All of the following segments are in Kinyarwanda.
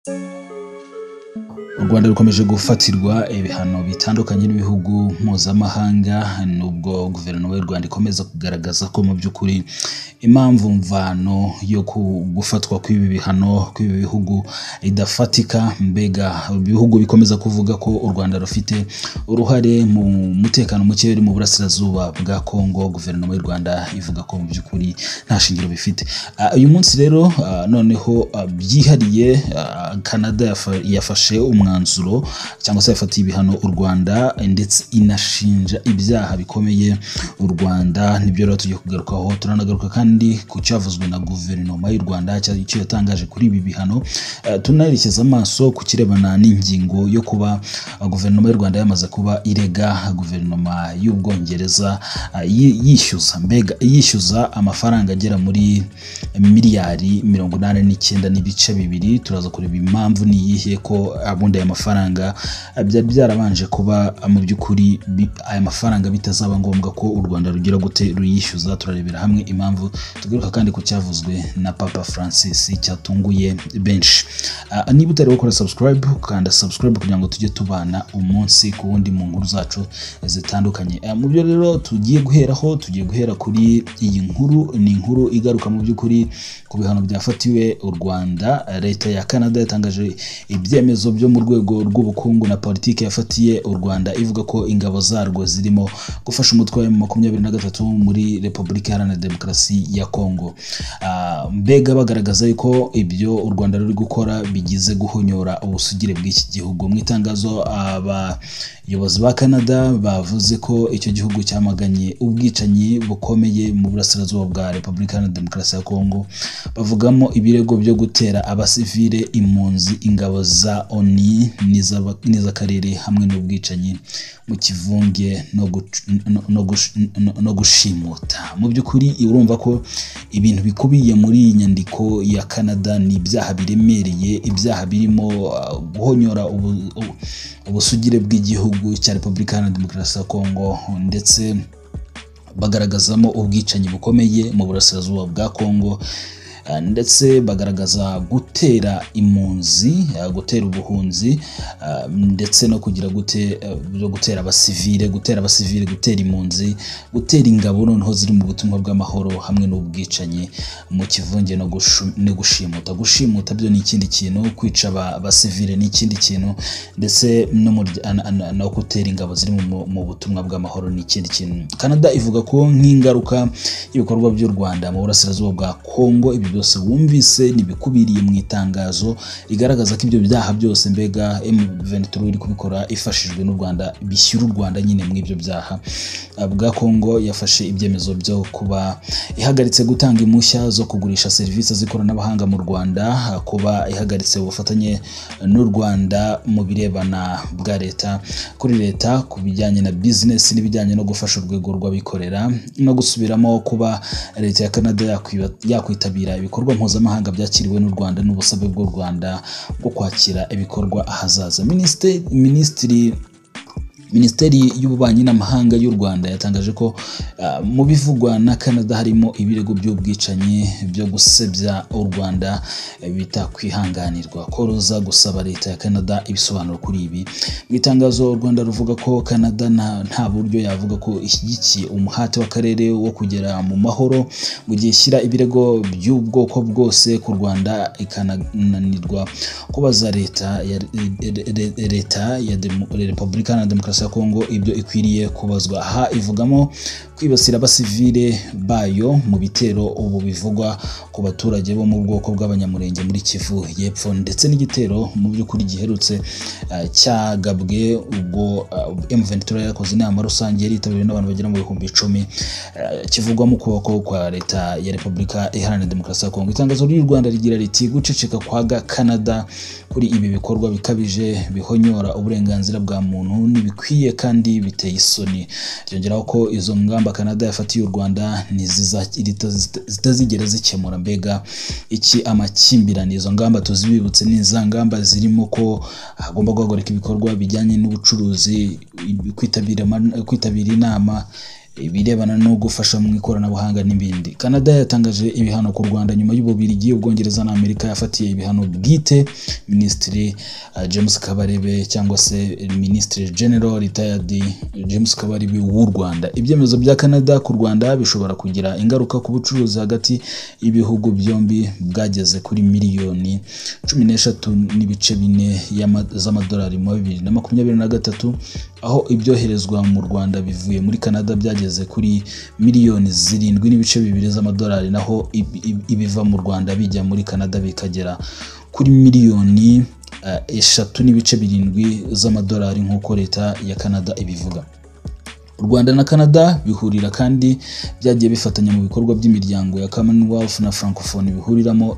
U Rwanda rukomeje gufatirwa ibihano bitandukanye n'ibihugu mpuzamahanga, nubwo guverinoma y'u Rwanda ikomeza kugaragaza ko mu by'ukuri impamvu mvano yo gufatwa kw'ibi bihano kw'ibi bihugu idafatika. Mbega ibihugu bikomeza kuvuga ko u Rwanda rufite uruhare mu mutekano muke uri mu burasirazuba bwa Kongo, guverinoma y'u Rwanda ivuga ko mu by'ukuri nta shingiro bifite. Uyu munsi rero noneho byihariye Canada yafashe umwanzuro cyangwa se yafatiye ibihano u Rwanda, ndetse inashinja ibyaha bikomeye u Rwanda. Nibyo rero tugiye kugarukaho. Turanagaruka kandi ku cyavuzwe na guverinoma y'u Rwanda, icyo yatangaje kuri ibi bihano. Tunayerekeza amaso ku kirebana n'ingingo yo kuba guverinoma y'u Rwanda yamaze kuba irega guverinoma y'Ubwongereza, yishyuza, mbega yishyuza amafaranga agera muri miliyari 89.2. Turaza kureba impamvu ni iyihe ko abundi aya mafaranga byari byarabanje kuba mu by'ukuri aya mafaranga bitazaba ngombwa ko u Rwanda rugira gute ruyishyuza. Turarebera hamwe impamvu. Tugaruka kandi ku cyavuzwe na Papa Francis cyatunguye benshi. Niba utari gukora subscribe, kanda subscribe kugira ngo tujye tubana umunsi ku wundi mu nkuru zacu zitandukanye. Mu byo rero tugiye guheraho, tugiye guhera kuri iyi nkuru. Ni inkuru igaruka mu by'ukuri ku bihano byafatiwe u Rwanda. Leta ya Canada yatangaje ibyemezo byo mu rwego rw'ubukungu na politiki yafatiye u Rwanda, ivuga ko ingabo zarwo zirimo gufasha umutwe wa M23 muri Repubulika Iharanira Demokarasi ya Kongo. Mbega bagaragaza yuko ibyo u Rwanda ruri gukora bigize guhonyora ubusugire bw'iki gihugu. Mu itangazo abayobozi ba Canada bavuze ko icyo gihugu cyamaganye ubwicanyi bukomeye mu burasirazuba bwa Repubulika Iharanira Demokarasi ya Kongo, bavugamo ibirego byo gutera abasivile, impunzi, ingabo za ONU n'iz'akarere, hamwe n'ubwicanyi mu kivunge no gushimuta. Mu by'ukuri urumva ko ibintu bikubiye muri iyi nyandiko ya Canada ni ibyaha biremereye, ibyaha birimo guhonyora ubusugire bw'igihugu cya Repubulika Iharanira Demokarasi ya Kongo, ndetse bagaragazamo ubwicanyi bukomeye mu burasirazuba bwa Kongo, ndetse bagaragaza gutera impunzi, gutera ubuhunzi, ndetse no kugira gute gutera abasivile, gutera impunzi, gutera ingabo noneho ziri mu butumwa bw'amahoro, hamwe n'ubwicanyi mu kivunge no gushimuta. Gushimuta byo ni ikindi kintu, kwica abasivile ni ikindi kintu, ndetse no gutera ingabo ziri mu butumwa bw'amahoro ni ikindi kintu. Canada ivuga ko nk'ingaruka y'ibikorwa by'u Rwanda mu burasirazuba bwa Kongo, ibi byose wumvise nibikubiriye mu itangazo rigaragaza ko ibyo byaha byose mbega M23 iri kubikora ifashijwe n'u Rwanda, bishyura u Rwanda nyine mu ibyo byaha. Bwa Kongo yafashe ibyemezo byo kuba ihagaritse gutanga impushya zo kugurisha serivisi z'ikoranabuhanga mu Rwanda, kuba ihagaritse ubufatanye n'u Rwanda mu birebana bwa leta kuri leta ku bijyanye na business n'ibijyanye no gufasha urwego rw'abikorera, no gusubiramo kuba leta ya Canada yakwitabira ibikorwa mpuzamahanga byakiriwe n'u Rwanda n'ubusabe bw'u Rwanda bwo kwakira ibikorwa ahazaza. Minisiteri y'Ububanyi n'Amahanga y'u Rwanda yatangaje ko mu bivugwa na Canada harimo ibirego by'ubwicanyi byo gusebya u Rwanda bitakwihanganirwa, ko ruza gusaba leta ya Canada ibisobanuro kuri ibi. Mu itangazo u Rwanda ruvuga ko Canada nta buryo yavuga ko ishyigikiye umuhate w'akarere wo kugera mu mahoro mu gihe ishyira ibirego by'ubwoko bwose ku Rwanda, ikananirwa kubaza leta ya Repubulika Iharanira Demokarasi ya Kongo ibyo ikwiriye kubazwa. Aha ivugamo kwibasira abasivile bayo mu bitero ubu bivugwa ku baturage bo mu bwoko bw'Abanyamurenge muri Kivu y'Epfo, ndetse n'igitero mu by'ukuri giherutse cyagabwe ubwo M23 yakoze inama rusange yaritabiriwe n'abantu bagera mu 10,000, kivugwa mu kuboko kwa leta ya Repubulika Iharanira Demokarasi ya Kongo. Itangazo ry'u Rwanda rigira riti: guceceka kwa Canada kuri ibi bikorwa bikabije bihonyora uburenganzira bwa muntu ntibikwiye kandi biteye isoni. Ryongeraho ko izo ngamba Canada yafatiye u Rwanda zitazigera zikemura mbega iki amakimbirane. Izo ngamba tuzibibutse ni za ngamba zirimo ko hagomba guhagarika ibikorwa bijyanye n'ubucuruzi, kwitabira inama, ibirebana no gufasha mu ikoranabuhanga n'ibindi. Canada yatangaje ibihano ku Rwanda nyuma y'Ububiligi, Ubwongereza na Amerika yafatiye ibihano bwite Minisitiri James Kabarebe cyangwa se Minisitiri General Retired James Kabarebe w'u Rwanda. Ibyemezo bya Canada ku Rwanda bishobora kugira ingaruka ku bucuruzi hagati y'ibihugu byombi bwageze kuri miliyoni 13.4 z'amadolari mu 2023, aho ibyoherezwa mu Rwanda bivuye muri Canada byageze kuri miliyoni 7.2 z'amadolari, naho ibiva mu Rwanda bijya muri Canada bikagera kuri miliyoni 3.7 z'amadolari nk'uko leta ya Canada ibivuga. U Rwanda na Canada bihurira kandi byagiye bifatanya mu bikorwa by'imiryango ya Commonwealth na Francophone bihuriramo.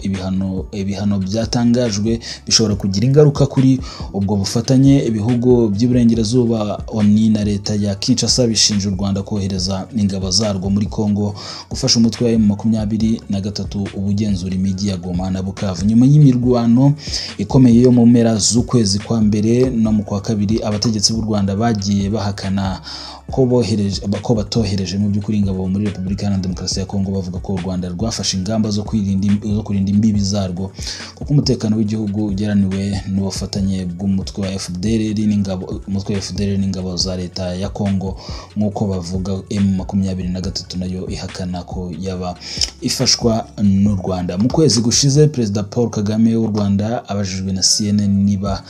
Ibihano byatangajwe bishobora kugira ingaruka kuri ubwo bufatanye. Ibihugu by'Iburengerazuba, ONU na leta ya Kinshasa bishinja u Rwanda kohereza ingabo zarwo muri Congo gufasha umutwe wa M23 ubugenzura imijyi ya Goma na Bukavu. Nyuma y'imirwano ikomeye yo mu mpera z'ukwezi kwa mbere no mu kwa kabiri, abategetsi b'u Rwanda bagiye bahakana ko batohereje mu by'ukuri ingabo muri Repubulika Iharanira Demokarasi ya Kongo, bavuga ko u Rwanda rwafashe ingamba zo kurinda imbibi zarwo kuko umutekano w'igihugu ugeraniwe n'ubufatanye bw'umutwe wa FDLR n'ingabo umutwe wa FDLR n'ingabo za leta ya Kongo nk'uko bavuga. M23 nayo ihakana ko yaba ifashwa n'u Rwanda. Mu kwezi gushize Perezida Paul Kagame w'u Rwanda abajijwe na CNN niba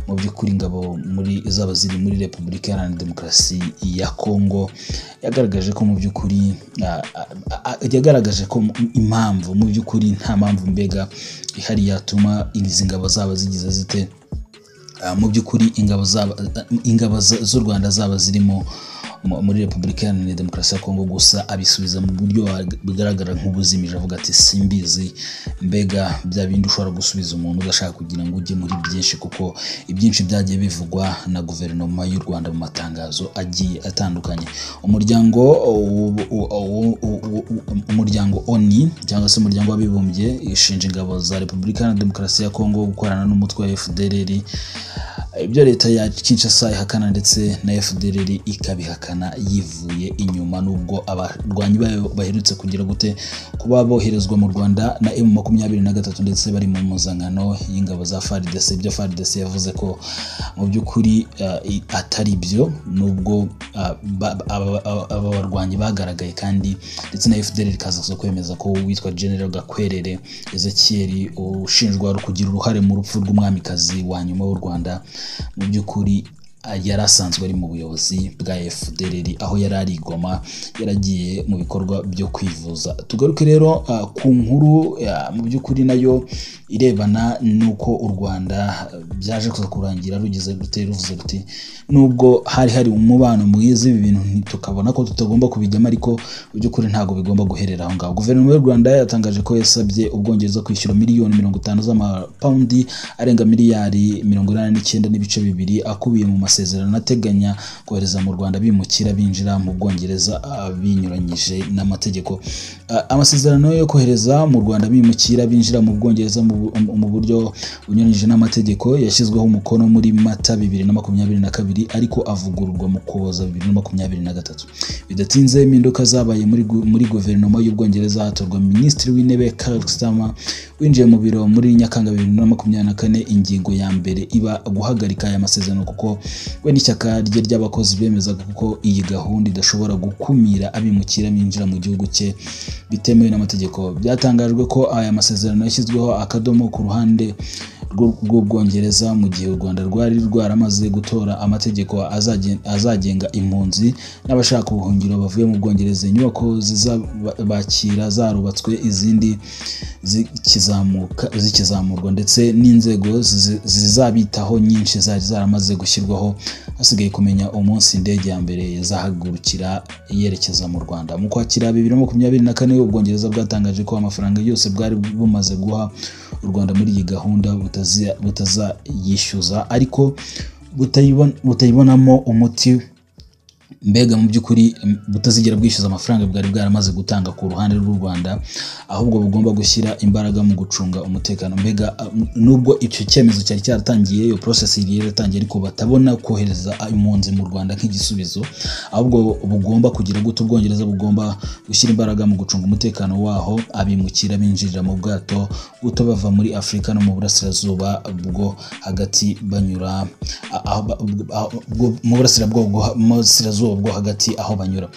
mu by'ukuri ingabo muri zaba ziri muri Repubulika Iharanira Demokarasi ya Kongo, yagaragaje ko mu by'ukuri yagaragaje ko impamvu mu by'ukuri nta mpamvu mbega ihari yatuma izi ngabo zaba zigize zite mu by'ukuri ingabo z'u Rwanda zaba zirimo muri Repubulika Iharanira Demokarasi ya Kongo. Gusa abisubiza mu buryo bugaragara nk'ubuzimije, avuga ati simbizi, mbega bya bindi ushobora gusubiza umuntu udashaka kugira ngo ujye muri byinshi, kuko ibyinshi byagiye bivugwa na guverinoma y'u Rwanda mu matangazo agiye atandukanye. Umuryango ONU cyangwa se umuryango w'abibumbye ishinja ingabo za Repubulika Iharanira Demokarasi ya Kongo gukorana n'umutwe wa FDLR, ibyo leta ya Kinshasa ihakana ndetse na FDLR ikabihakana yivuye inyuma, nubwo abarwanyi bayo baherutse kugira gute kuba boherezwa mu Rwanda na M23 ndetse bari mu mpuzankano y'ingabo za FARDC. Ibyo FARDC yavuze ko mu by'ukuri atari byo, nubwo aba barwanyi bagaragaye kandi ndetse na FDLR ikaza kwemeza ko witwa General Gakwerere Ezekiel ushinjwa kugira uruhare mu rupfu rw'umwamikazi wa nyuma w'u Rwanda mu by'ukuri yari asanzwe ari mu buyobozi bwa FDLR, aho yari ari Goma yaragiye mu bikorwa byo kwivuza. Tugaruke rero ku nkuru mu by'ukuri nayo irebana nuko u Rwanda byaje kuza kurangira rugize rute, ruvuze ruti nubwo hari umubano mwiza ibi bintu tukabona ko tutagomba kubijyamo, ariko mu by'ukuri ntago bigomba guherera aho ngaho. Guverinoma y'u Rwanda yatangaje ko yasabye Ubwongereza kwishyura miliyoni 50 z'amapaundi arenga miliyari 89.2 akubiye mu masezerano ateganya kohereza mu Rwanda bimukira binjira mu Bwongereza binyuranyije n'amategeko. Amasezerano yo kohereza mu Rwanda bimukira binjira mu Bwongereza mu buryo bunyuranyije n'amategeko yashyizweho umukono muri Mata 2022, ariko avugururwa mu Ukuboza 2023. Bidatinze impinduka zabaye muri guverinoma y'Ubwongereza, hatorwa Minisitiri w'Intebe Keir Starmer winjiye mu biro muri Nyakanga 2024. Ingingo ya mbere iba guhagarika aya masezerano kuko we n'ishyaka rye ry'abakozi bemezaga kuko iyi gahunda idashobora gukumira abimukira binjira mu gihugu cye bitemewe n'amategeko. Byatangajwe ko aya masezerano yashyizweho akadomo ku ruhande rw'Ubwongereza mu gihe u Rwanda rwari rwaramaze gutora amategeko azagenga impunzi n'abashaka ubuhungiro bavuye mu Bwongereza. Inyubako zizabakira zarubatswe, izindi zikizamurwa, ndetse n'inzego zizabitaho nyinshi zari zaramaze gushyirwaho. Hasigaye kumenya umunsi indege ya mbere izahagurukira yerekeza mu Rwanda. Mu Kwakira 2024, Ubwongereza bwatangaje ko amafaranga yose bwari bumaze guha u Rwanda muri iyi gahunda butazayishyuza, ariko butayibonamo umuti Mbega mu by'ukuri butazigera bwishyuza amafaranga bwari bwaramaze gutanga ku ruhande rw'u Rwanda, ahubwo bugomba gushyira imbaraga mu gucunga umutekano. Mbega nubwo icyo cyemezo cyari cyaratangiye, iyo process yari yaratangiye, ariko batabona kohereza impunzi mu Rwanda nk'igisubizo, ahubwo bugomba kugira gute? Ubwongereza bugomba gushyira imbaraga mu gucunga umutekano waho abimukira binjirira mu bwato buto bava muri Afurika no mu burasirazuba bwo hagati banyura mu burasirazuba bwo hagati aho banyura.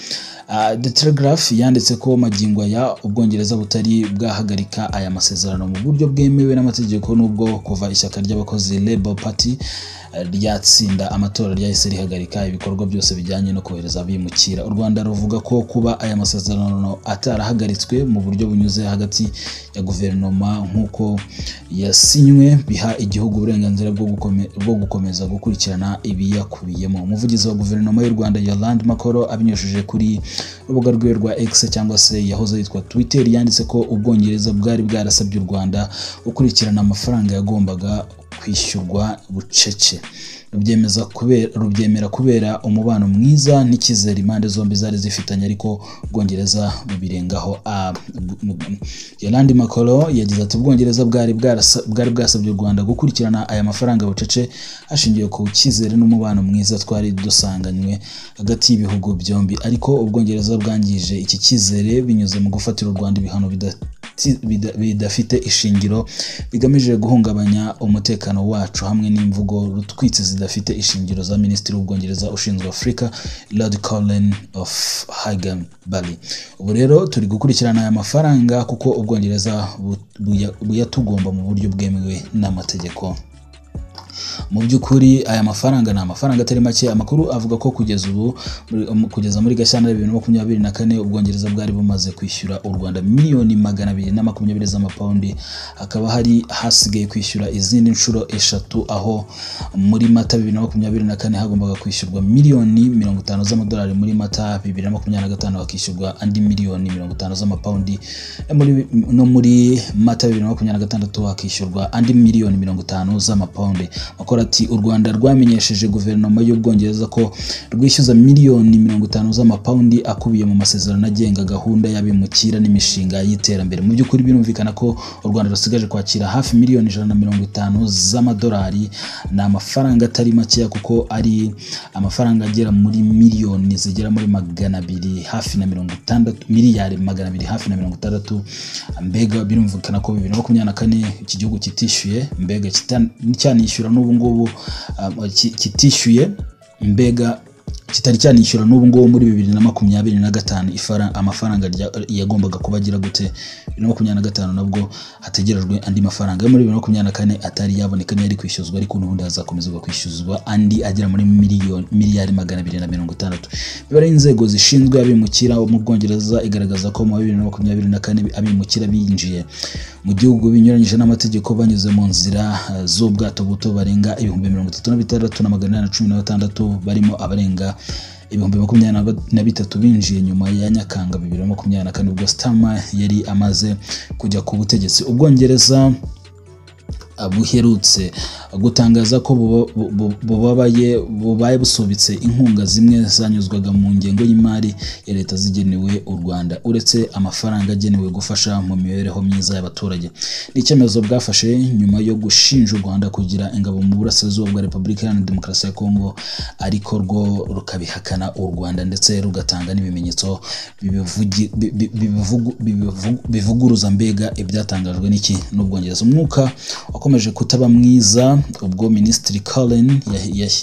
The Telegraph yanditse ko magingo aya Ubwongereza butari bwahagarika aya masezerano mu buryo bwemewe n'amategeko, nubwo kuva ishyaka ry'abakozi Labour Party ryatsinda amatora ryahise rihagarika ibikorwa byose bijyanye no kohereza abimukira. U Rwanda ruvuga ko kuba aya masezerano atarahagaritswe mu buryo bunyuze hagati ya guverinoma nk'uko yasinywe biha igihugu uburenganzira bwo gukomeza gukurikirana ibiyakubiyemo. Umuvugizi wa guverinoma y'u Rwanda Yolande Makoro, abinyujije kuri rubuga rwe rwa X cyangwa se yahoze yitwa Twitter, yanditse ko Ubwongereza bwari bwarasabye u Rwanda gukurikirana amafaranga yagombaga kwishyurwa bucece, rubyemera kubera umubano mwiza n'icyizere impande zombi zari zifitanye, ariko Ubwongereza bubirengaho. Yolande Makoro yagize ati: "Ubwongereza bwari bwasabye u Rwanda gukurikirana aya mafaranga bucece hashingiwe ku cyizere n'umubano mwiza twari dusanganywe hagati y'ibihugu byombi, ariko Ubwongereza bwangije iki cyizere binyuze mu gufatira u Rwanda ibihano bidafite ishingiro bigamije guhungabanya umutekano wacu, hamwe n'imvugo rutwitsi zidafite ishingiro za Minisitiri w'Ubwongereza ushinzwe Afurika, Lord Colin of Highbury. Ubu rero turi gukurikirana aya mafaranga kuko Ubwongereza buyatugomba mu buryo bwemewe n'amategeko." Mu by'ukuri aya mafaranga ni amafaranga atari make. Amakuru avuga ko kugeza ubu, kugeza muri Gashyantare 2024, Ubwongereza bwari bumaze kwishyura u Rwanda miliyoni 220 z'amapawundi, hakaba hari hasigaye kwishyura izindi nshuro eshatu, aho muri Mata 2024 hagombaga kwishyurwa miliyoni 50 z'amadolari, muri Mata 2025 hakishyurwa andi miliyoni 50 z'amapawundi, no muri Mata 2026 hakishyurwa andi miliyoni 50 z'amapawundi. Makoro ati: "U Rwanda rwamenyesheje guverinoma y'Ubwongereza ko rwishyuza miliyoni 50 z'amapawundi akubiye mu masezerano agenga gahunda y'abimukira n'imishinga y'iterambere." Mu by'ukuri birumvikana ko u Rwanda rusigaje kwakira hafi miliyoni 150 z'amadolari. Ni amafaranga atari makeya, kuko ari amafaranga agera muri miliyoni zigera muri 200 hafi na 60, miliyari 200 hafi na 60. Mbega birumvikana ko 2024 iki gihugu kitishyuye, mbega cyanishyura n'ubu ngubu, kitishyuye, mbega kitari cyanishyura n'ubu ngubu muri 2025 amafaranga yagombaga kuba agira gute. 2025 nabwo hategerejwe andi mafaranga yo muri 2024 atari yaboneka, niyo ari kwishyuzwa, ariko n'ubundi hazakomezwa kwishyuzwa andi agera muri miliyari 260. Imibare y'inzego zishinzwe abimukira mu Bwongereza igaragaza ko mu 2024 abimukira binjiye mu gihugu binyuranyije n'amategeko banyuze mu nzira z'ubwato buto barenga 36,816, barimo abarenga 23,000 binjiye nyuma ya Nyakanga 2024, ubwo Starmer yari amaze kujya ku butegetsi. Ubwongereza buherutse gutangaza ko bubaye busubitse inkunga zimwe zanyuzwaga mu ngengo y'imari ya leta zigenewe u Rwanda, uretse amafaranga agenewe gufasha mu mibereho myiza y'abaturage. Ni icyemezo bwafashe nyuma yo gushinja u Rwanda kugira ingabo mu burasirazuba bwa Repubulika Iharanira Demokarasi ya Kongo, ariko rwo rukabihakana u Rwanda, ndetse rugatanga n'ibimenyetso bivuguruza mbega ibyatangajwe n'iki n'Ubwongereza. Umwuka wakomeje kutaba mwiza ubwo Minisitiri Cullen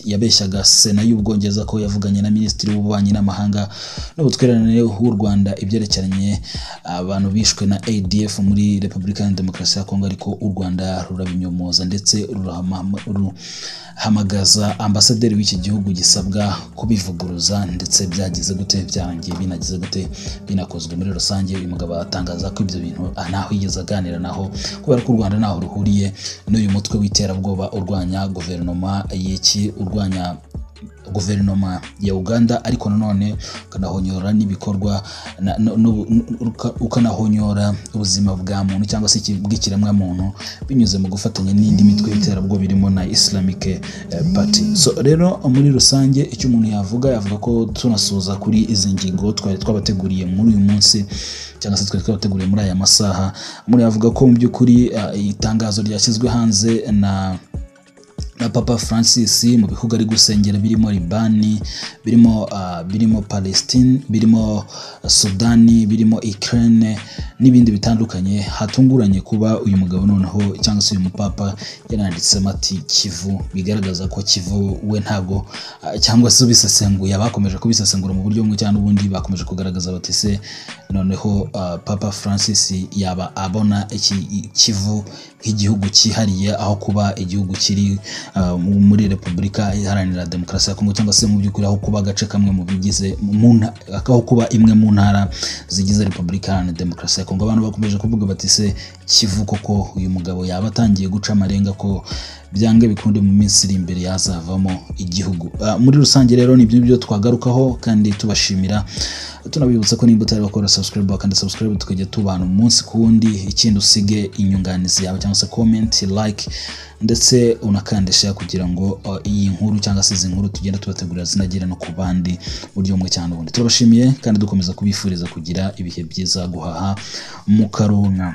yabeshyaga Sena y'Ubwongereza ko yavuganye na Minisitiri w'Ububanyi n'Amahanga n'Ubutwererane w'u Rwanda ibyerekeranye abantu bishwe na ADF muri Repubulika Iharanira Demokarasi ya Kongo, ariko u Rwanda rurabinyomoza, ndetse ruhamagaza ambasaderi w'iki gihugu gisabwa kubivuguruza. Ndetse byagize gute? Byarangiye binagize gute? Binakozwe. Muri rusange uyu mugabo atangaza ko ibyo bintu ntaho yigeze aganira naho, kubera ko u Rwanda ntaho ruhuriye n'uyu mutwe w'iterabwoba urwanya guverinoma y'iki, urwanya guverinoma ya Uganda, ariko nanone ukanahonyora n'ibikorwa ukanahonyora ubuzima bwa muntu cyangwa se bw'ikiremwamuntu binyuze mu gufatanya n'indi mitwe y'iterabwoba irimo na Islamic Democratic Party. So rero muri rusange icyo umuntu yavuga ko tunasoza kuri izi ngingo twari twabateguriye muri uyu munsi, cyangwa se twari twabateguriye muri aya masaha, umuntu yavuga ko mu by'ukuri itangazo ryashyizwe hanze na Papa Francis mu bihugu ari gusengera birimo Libani, birimo Palestine, birimo Sudani, birimo Ukraine n'ibindi bitandukanye, hatunguranye kuba uyu mugabo noneho cyangwa se uyu mupapa yaranditsemo ati Kivu, bigaragaza ko Kivu we ntago cyangwa se ubisesenguye, abakomeje kubisesengura mu buryo bumwe cyangwa ubundi bakomeje kugaragaza bati se noneho Papa Francis yaba abona iki Kivu nk'igihugu cyihariye aho kuba igihugu kiri muri Repubulika Iharanira Demokarasi ya Kongo, cyangwa se mu by'ukuri aho kuba agace kamwe mu bigize aho kuba imwe mu ntara zigize Repubulika Iharanira Demokarasi ya Kongo. Abantu bakomeje kuvuga bati se Kivu koko uyu mugabo yaba atangiye guca amarenga ko byange bikunde mu minsi iri imbere yazavamo igihugu. Muri rusange rero ni ibyo twagarukaho, kandi tubashimira, tunabibutsa ko nimba utari wakora subscribe kandi subscribe, tukajya tubana umunsi ku wundi. Ikindi usige inyunganizi yawe cyangwa se comment, like, ndetse unakandisha kugira ngo iyi nkuru cyangwa se izi nkuru tugenda tubategurira zinagere no ku bandi buryo bumwe cyangwa ubundi. Turabashimiye kandi dukomeza kubifuriza kugira ibihe byiza, guhaha mukaronka.